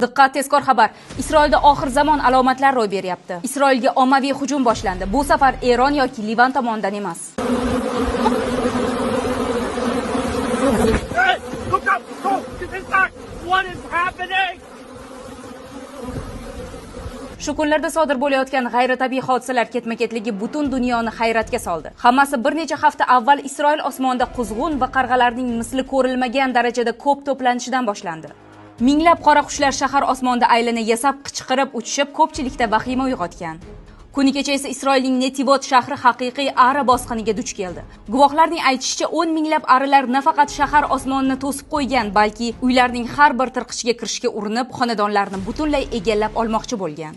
Diqqat, tezkor xabar. Isroilda oxir zamon alomatlari ro'y beryapti. Isroilga ommaviy hujum boshlandi. Bu safar Eron yoki Livan tomonidan emas. Hey, look up! Go! Inside! What is happening? Shu kunlarda sodir bo'layotgan g'ayritabiiy hodisalar ketma-ketligi butun dunyoni hayratga soldi. Hammasi bir necha hafta avval Isroil osmonida quzg'un va qarg'alarning misli ko'rilmagan darajada ko'p to'planishidan boshlandi. Minglab qora qushlar shahar osmonida aylana yasab, qichqirib uchishib, ko'pchilikda vahima uyg'otgan. Kuni kecha esa Isroilning Netivot shahri haqiqiy ari bosqiniga duch keldi. Guvohlarning aytishicha, 10 minglab arilar nafaqat shahar osmonini to'sib qo'ygan, balki uylarning har bir tirqishiga kirishga urinib, xonadonlarni butunlay egallab olmoqchi bo'lgan.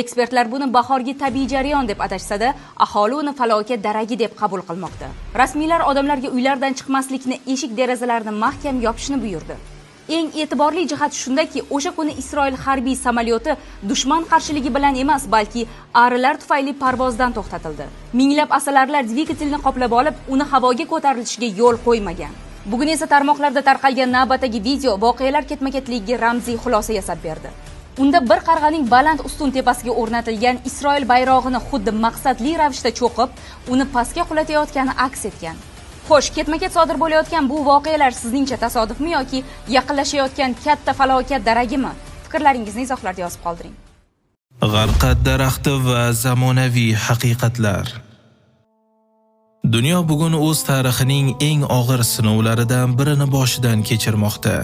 Ekspertlar buni bahorgi tabiiy jarayon deb atashsa-da, aholi uni falokat daragi deb qabul qilmoqda. Rasmiylar odamlarga uylardan chiqmaslikni, eshik derazalarini mahkam yopishni buyurdi. Eng e'tiborli jihat shundaki, o'sha kuni Isroil harbiy samolyoti dushman qarshiligi bilan emas, balki arilar tufayli parvozdan to'xtatildi. Minglab asalarilar dvigatelni qoplab olib, uni havoga ko'tarilishiga yo'l qo'ymagan. Bugun esa tarmoqlarda tarqalgan navbatdagi video voqealar ketma-ketligiga ramziy xulosa yasab berdi. Unda bir qarg'aning baland ustun tepasiga o'rnatilgan Isroil bayrog'ini xuddi maqsadli ravishda cho'qib, uni pastga qulatayotgani aks etgan. Xo'sh, ketma-ket sodir bo'layotgan bu voqealar sizningcha tasodifmi yoki yaqinlashayotgan katta falokat daragimi? Fikrlaringizni izohlarda yozib qoldiring. G'arqad daraxti va zamonaviy haqiqatlar. Dunyo bugun o'z tarixining eng og'ir sinovlaridan birini boshidan kechirmoqda.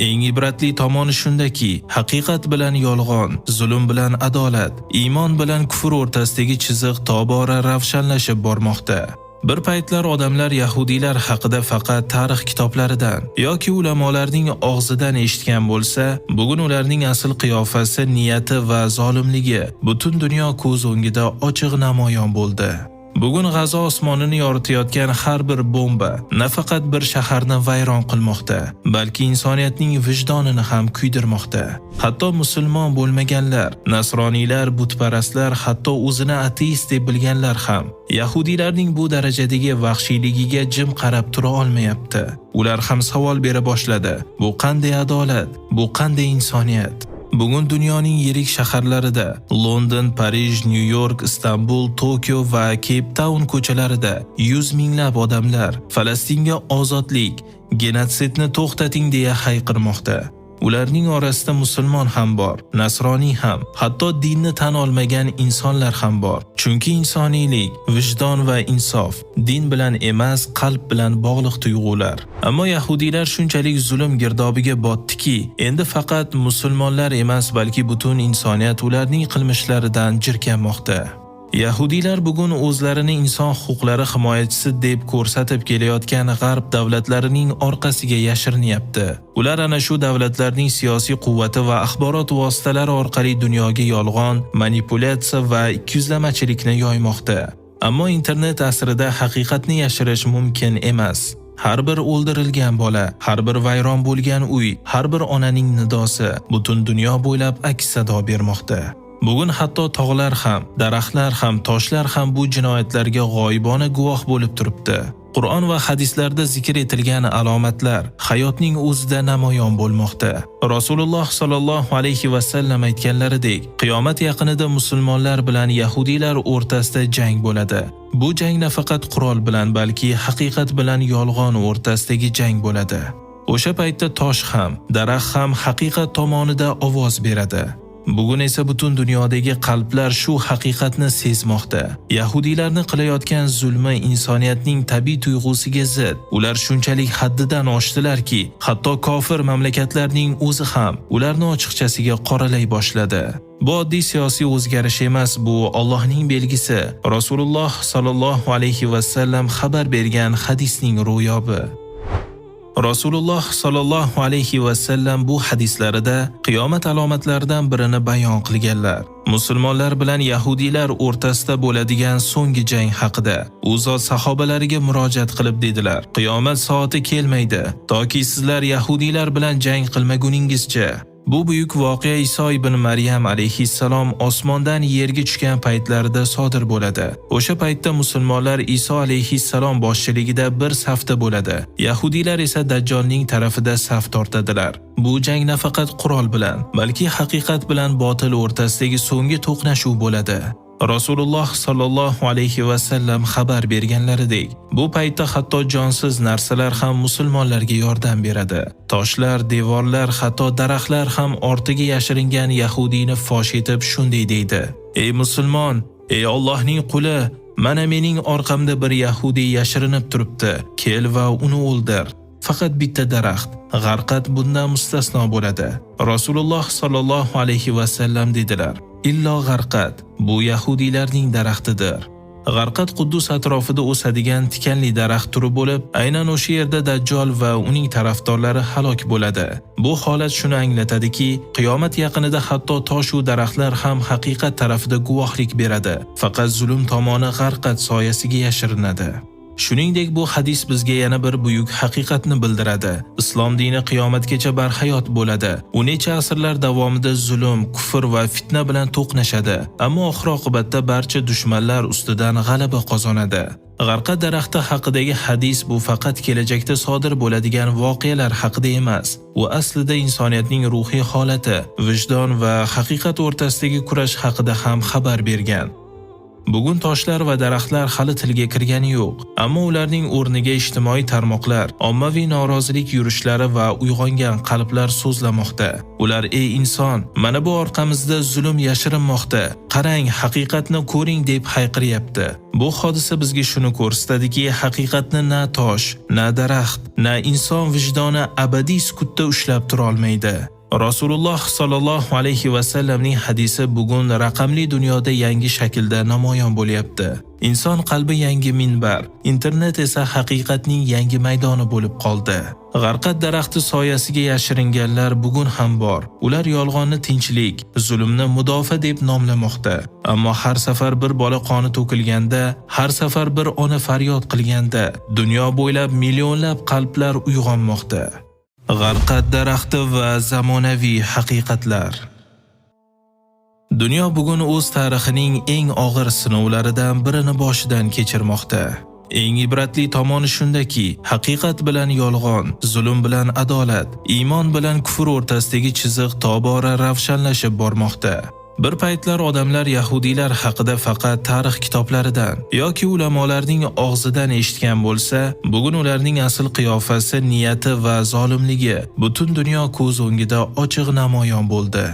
Eng ibratli tomoni shundaki, haqiqat bilan yolg'on, zulm bilan adolat, iymon bilan kufr o'rtasidagi chiziq tobora ravshanlashib bormoqda. Bir paytlar odamlar yahudiylar haqida faqat tarix kitoblaridan yoki ulamolarning og'zidan eshitgan bo'lsa, bugun ularning asl qiyofasi, niyati va zolimligi butun dunyo ko'z o'ngida ochiq namoyon bo'ldi. Bugun G'azo osmonini yoritayotgan har bir bomba nafaqat bir shaharni vayron qilmoqda, balki insoniyatning vijdonini ham kuydirmoqda. Hatto musulmon bo'lmaganlar, nasroniylar, butparastlar, hatto o'zini ateist deb bilganlar ham yahudiylarning bu darajadagi vahshiyligiga jim qarab tura olmayapti. Ular ham savol bera boshladi. Bu qanday adolat? Bu qanday insoniyat? Bugun dunyoning yirik shaharlarida London, Parij, Nyu-York, Istanbul, Tokio va Cape Town ko'chalarida yuz minglab odamlar Falastinga ozodlik, genotsidni to'xtating deya hayqirmoqda. Ularning orasida musulmon ham bor, nasroniy ham, hatto dinni tan olmagan insonlar ham bor. Chunki insoniylik, vijdon va insof din bilan emas, qalb bilan bog'liq tuyg'ular. Ammo yahudiylar shunchalik zulm girdobiga botdiki, endi faqat musulmonlar emas, balki butun insoniyat ularning qilmishlaridan jirkanmoqda. Yahudiylar bugun o'zlarini inson huquqlari himoyachisi deb ko'rsatib kelayotgan g'arb davlatlarining orqasiga yashirinyapti. Ular ana shu davlatlarning siyosiy quvvati va axborot vositalari orqali dunyoga yolg'on, manipulyatsiya va ikkiyuzlamachilikni yoymoqda. Ammo internet asrida haqiqatni yashirish mumkin emas. Har bir o'ldirilgan bola, har bir vayron bo'lgan uy, har bir onaning nidosi butun dunyo bo'ylab aks sado bermoqda. Bugun hatto tog'lar ham, daraxtlar ham, toshlar ham bu jinoyatlarga g'oyibona guvoh bo'lib turibdi. Qur'on va hadislarda zikr etilgan alomatlar hayotning o'zida namoyon bo'lmoqda. Rasululloh sallallohu alayhi va sallam aytganlaridek, qiyomat yaqinida musulmonlar bilan yahudiylar o'rtasida jang bo'ladi. Bu jang nafaqat qurol bilan, balki haqiqat bilan yolg'on o'rtasidagi jang bo'ladi. O'sha paytda tosh ham, daraxt ham haqiqat tomonida ovoz beradi. Bugun esa butun dunyodagi qalblar shu haqiqatni sezmoqda. Yahudiylarni qilayotgan zulmi insoniyatning tabiiy tuyg'usiga zid. Ular shunchalik haddidan oshdilarki, hatto kofir mamlakatlarning o'zi ham ularni ochiqchasiga qoralay boshladi. Bu oddiy siyosiy o'zgarish emas, bu Allohning belgisi. Rasululloh sallallohu alayhi va sallam xabar bergan hadisning ro'yobi. Rasululloh sallallohu alayhi va sallam bu hadislarida qiyomat alomatlaridan birini bayon qilganlar. Musulmonlar bilan yahudiylar o'rtasida bo'ladigan so'nggi jang haqida u zot sahobalariga murojaat qilib dedilar: "Qiyomat soati kelmaydi, toki sizlar yahudiylar bilan jang qilmaguningizcha." Bu buyuk voqea Iso ibn Maryam alayhissalom osmondan yerga tushgan paytlarida sodir bo'ladi. O'sha paytda musulmonlar Iso alayhissalom boshchiligida bir safda bo'ladi. Yahudiylar esa Dajjolning tarafida saf tortadilar. Bu jang nafaqat qurol bilan, balki haqiqat bilan botil o'rtasidagi so'nggi to'qnashuv bo'ladi. Rasululloh sallallohu alayhi va sallam xabar berganlaridek, bu paytda hatto jonsiz narsalar ham musulmonlarga yordam beradi. Toshlar, devorlar, hatto daraxtlar ham ortiga yashiringan yahudiyni fosh etib shunday deydi: "Ey musulmon, ey Allohning quli, mana mening orqamda bir yahudiy yashirinib turibdi. Kel va uni o'ldir." Faqat bitta daraxt, g'arqat bundan mustasno bo'ladi. Rasululloh sallallohu alayhi va sallam dedilar: "Illo g'arqat, bu yahudiylarning daraxtidir." G'arqat Quddus atrofida o'sadigan tikanli daraxt turi bo'lib, aynan o'sha yerda Dajjol va uning tarafdorlari halok bo'ladi. Bu holat shuni anglatadiki, qiyomat yaqinida hatto tosh u daraxtlar ham haqiqat tarafida guvohlik beradi. Faqat zulm tomoni g'arqat soyasiga yashirinadi. Shuningdek, bu hadis bizga yana bir buyuk haqiqatni bildiradi. Islom dini qiyomatgacha barhayot bo'ladi. U necha asrlar davomida zulm, kufr va fitna bilan to'qnashadi, ammo oxir-oqibatda barcha dushmanlar ustidan g'alaba qozonadi. G'arqat daraxti haqidagi hadis bu faqat kelajakda sodir bo'ladigan voqealar haqida emas. U aslida insoniyatning ruhiy holati, vijdon va haqiqat o'rtasidagi kurash haqida ham xabar bergan. Bugun toshlar va daraxtlar hali tilga kirgani yo'q, ammo ularning o'rniga ijtimoiy tarmoqlar, ommaviy norozilik yurishlari va uyg'ongan qalblar so'zlamoqda. Ular: "Ey inson, mana bu orqamizda zulm yashirinmoqda. Qarang, haqiqatni ko'ring" deb hayqiryapti. Bu hodisa bizga shuni ko'rsatadiki, haqiqatni na tosh, na daraxt, na inson vijdoni abadiy sukutda ushlab tura olmaydi. Rasululloh sallallohu alayhi va sallamning hadisi bugun raqamli dunyoda yangi shaklda namoyon bo'lyapti. Inson qalbi yangi minbar, internet esa haqiqatning yangi maydoni bo'lib qoldi. G'arqat daraxti soyasiga yashiringanlar bugun ham bor. Ular yolg'onni tinchlik, zulmni mudofaa deb nomlamoqda. Ammo har safar bir bola qoni to'kilganda, har safar bir ona faryod qilganda, dunyo bo'ylab millionlab qalblar uyg'onmoqda. G'arqat daraxti va zamonaviy haqiqatlar. Dunyo bugun o'z tarixining eng og'ir sinovlaridan birini boshidan kechirmoqda. Eng ibratli tomoni shundaki, haqiqat bilan yolg'on, zulm bilan adolat, iymon bilan kufr o'rtasidagi chiziq tobora ravshanlashib bormoqda. Bir paytlar odamlar yahudiylar haqida faqat tarix kitoblaridan yoki ulamolarning og'zidan eshitgan bo'lsa, bugun ularning asl qiyofasi, niyati va zolimligi butun dunyo ko'z o'ngida ochiq namoyon bo'ldi.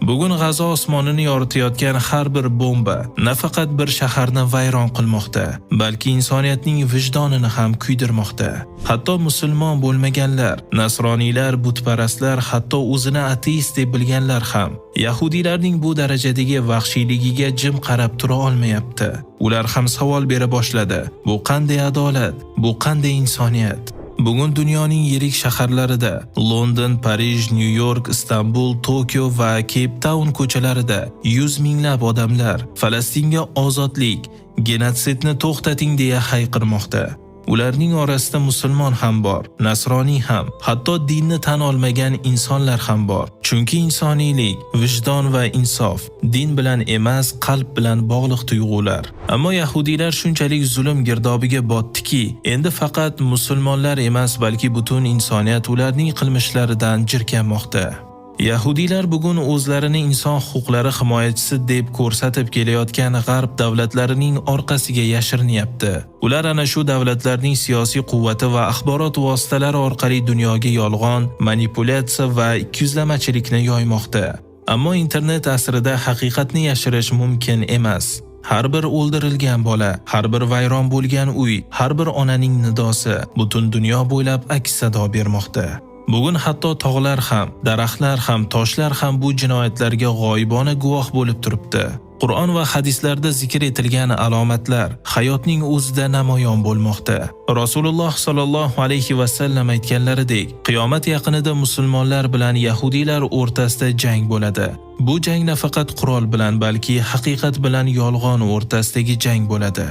Bugun G'azo osmonini yoritayotgan har bir bomba nafaqat bir shaharni vayron qilmoqda, balki insoniyatning vijdonini ham kuydirmoqda. Hatto musulmon bo'lmaganlar, nasroniylar, butparastlar, hatto o'zini ateist deb bilganlar ham yahudiylarning bu darajadagi vahshiyligiga jim qarab tura olmayapti. Ular ham savol bera boshladi: Bu qanday adolat? Bu qanday insoniyat? Bugun dunyoning yirik shaharlarida London, Parij, Nyu-York, Istanbul, Tokio va Cape Town ko'chalarida yuz minglab odamlar Falastinga ozodlik, genotsidni to'xtating deya hayqirmoqda. Ularning orasida musulmon ham bor, nasroniy ham, hatto dinni tan olmagan insonlar ham bor. Chunki insoniylik, vijdon va insof din bilan emas, qalb bilan bog'liq tuyg'ular. Ammo yahudiylar shunchalik zulm girdobiga botdiki, endi faqat musulmonlar emas, balki butun insoniyat ularning qilmishlaridan jirkanmoqda. Yahudiylar bugun o'zlarini inson huquqlari himoyachisi deb ko'rsatib kelayotgan g'arb davlatlarining orqasiga yashirinyapti. Ular ana shu davlatlarning siyosiy quvvati va axborot vositalari orqali dunyoga yolg'on, manipulyatsiya va ikkiyuzlamachilikni yoymoqda. Ammo internet asrida haqiqatni yashirish mumkin emas. Har bir o'ldirilgan bola, har bir vayron bo'lgan uy, har bir onaning nidosi butun dunyo bo'ylab aks sado bermoqda. Bugun hatto tog'lar ham, daraxtlar ham, toshlar ham bu jinoyatlarga g'oyibona guvoh bo'lib turibdi. Qur'on va hadislarda zikr etilgan alomatlar hayotning o'zida namoyon bo'lmoqda. Rasululloh sallallohu alayhi va sallam aytganlaridek, qiyomat yaqinida musulmonlar bilan yahudiylar o'rtasida jang bo'ladi. Bu jang nafaqat qurol bilan, balki haqiqat bilan yolg'on o'rtasidagi jang bo'ladi.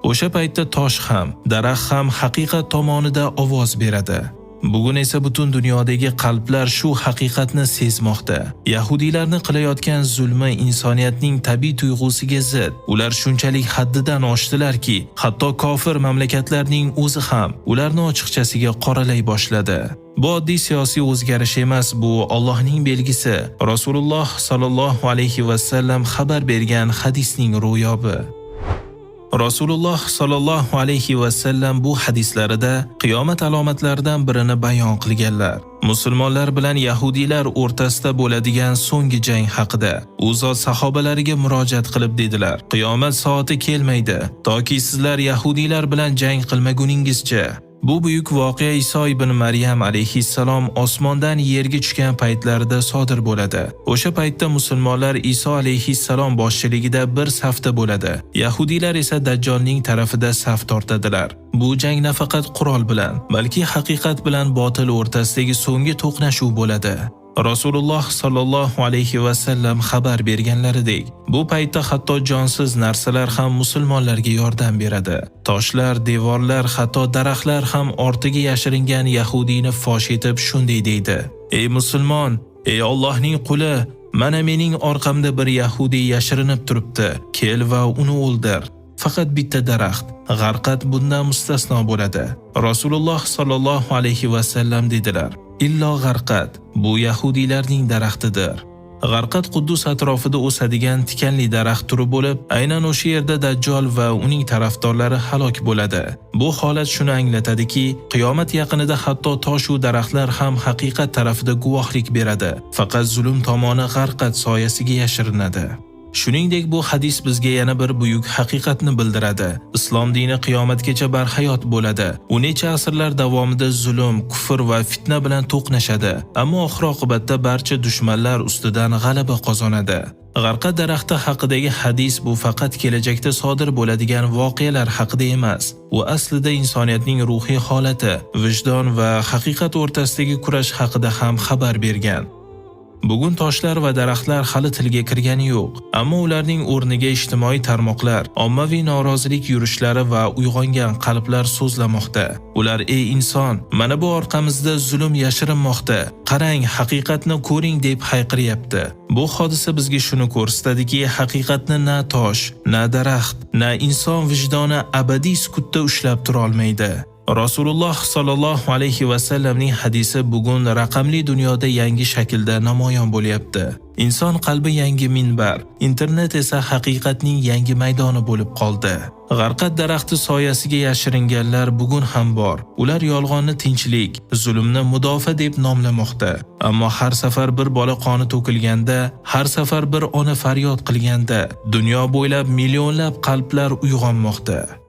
O'sha paytda tosh ham, daraxt ham haqiqat tomonida ovoz beradi. Bugun esa butun dunyodagi qalblar shu haqiqatni sezmoqda. Yahudiylarni qilayotgan zulmi insoniyatning tabiiy tuyg'usiga zid. Ular shunchalik haddidan oshdilarki, hatto kofir mamlakatlarning o'zi ham ularni ochiqchasiga qoralay boshladi. Bu oddiy siyosiy o'zgarish emas, bu Allohning belgisi. Rasululloh sallallohu alayhi va sallam xabar bergan hadisning ro'yobi. Rasululloh sallallohu alayhi va sallam bu hadislarida qiyomat alomatlaridan birini bayon qilganlar. Musulmonlar bilan yahudiylar o'rtasida bo'ladigan so'nggi jang haqida. U zot sahobalariga murojaat qilib dedilar: "Qiyomat soati kelmaydi, toki sizlar yahudiylar bilan jang qilmaguningizcha." Bu buyuk voqea Iso ibn Maryam alayhissalom osmondan yerga tushgan paytlarida sodir bo'ladi. O'sha paytda musulmonlar Iso alayhissalom boshchiligida bir safda bo'ladi. Yahudiylar esa Dajjolning tarafida saf tortadilar. Bu jang nafaqat qurol bilan, balki haqiqat bilan botil o'rtasidagi so'nggi to'qnashuv bo'ladi. Rasululloh sallallohu alayhi va sallam xabar berganlaridek, bu paytda hatto jonsiz narsalar ham musulmonlarga yordam beradi. Toshlar, devorlar, hatto daraxtlar ham ortiga yashiringan yahudiyni fosh etib shunday deydi: "Ey musulmon, ey Allohning quli, mana mening orqamda bir yahudiy yashirinib turibdi. Kel va uni o'ldir." Faqat bitta daraxt, g'arqat bundan mustasno bo'ladi. Rasululloh sallallohu alayhi va sallam dedilar: "Illo g'arqat, bu yahudiylarning daraxtidir." G'arqat Quddus atrofida o'sadigan tikanli daraxt turi bo'lib, aynan o'sha yerda Dajjol va uning tarafdorlari halok bo'ladi. Bu holat shuni anglatadiki, qiyomat yaqinida hatto tosh u daraxtlar ham haqiqat tarafida guvohlik beradi. Faqat zulm tomoni g'arqat soyasiga yashirinadi. Shuningdek, bu hadis bizga yana bir buyuk haqiqatni bildiradi. Islom dini qiyomatgacha barhayot bo'ladi. U necha asrlar davomida zulm, kufr va fitna bilan to'qnashadi, ammo oxir-oqibatda barcha dushmanlar ustidan g'alaba qozonadi. G'arqat daraxti haqidagi hadis bu faqat kelajakda sodir bo'ladigan voqealar haqida emas. U aslida insoniyatning ruhiy holati, vijdon va haqiqat o'rtasidagi kurash haqida ham xabar bergan. Bugun toshlar va daraxtlar hali tilga kirgani yo'q, ammo ularning o'rniga ijtimoiy tarmoqlar, ommaviy norozilik yurishlari va uyg'ongan qalblar so'zlamoqda. Ular: "Ey inson, mana bu orqamizda zulm yashirinmoqda. Qarang, haqiqatni ko'ring" deb hayqiryapti. Bu hodisa bizga shuni ko'rsatadiki, haqiqatni na tosh, na daraxt, na inson vijdoni abadiy sukutda ushlab tura olmaydi. Rasululloh sallallohu alayhi va sallamning hadisi bugun raqamli dunyoda yangi shaklda namoyon bo'lyapti. Inson qalbi yangi minbar, internet esa haqiqatning yangi maydoni bo'lib qoldi. G'arqat daraxti soyasiga yashiringanlar bugun ham bor. Ular yolg'onni tinchlik, zulmni mudofaa deb nomlamoqda. Ammo har safar bir bola qoni to'kilganda, har safar bir ona faryod qilganda, dunyo bo'ylab millionlab qalblar uyg'onmoqda.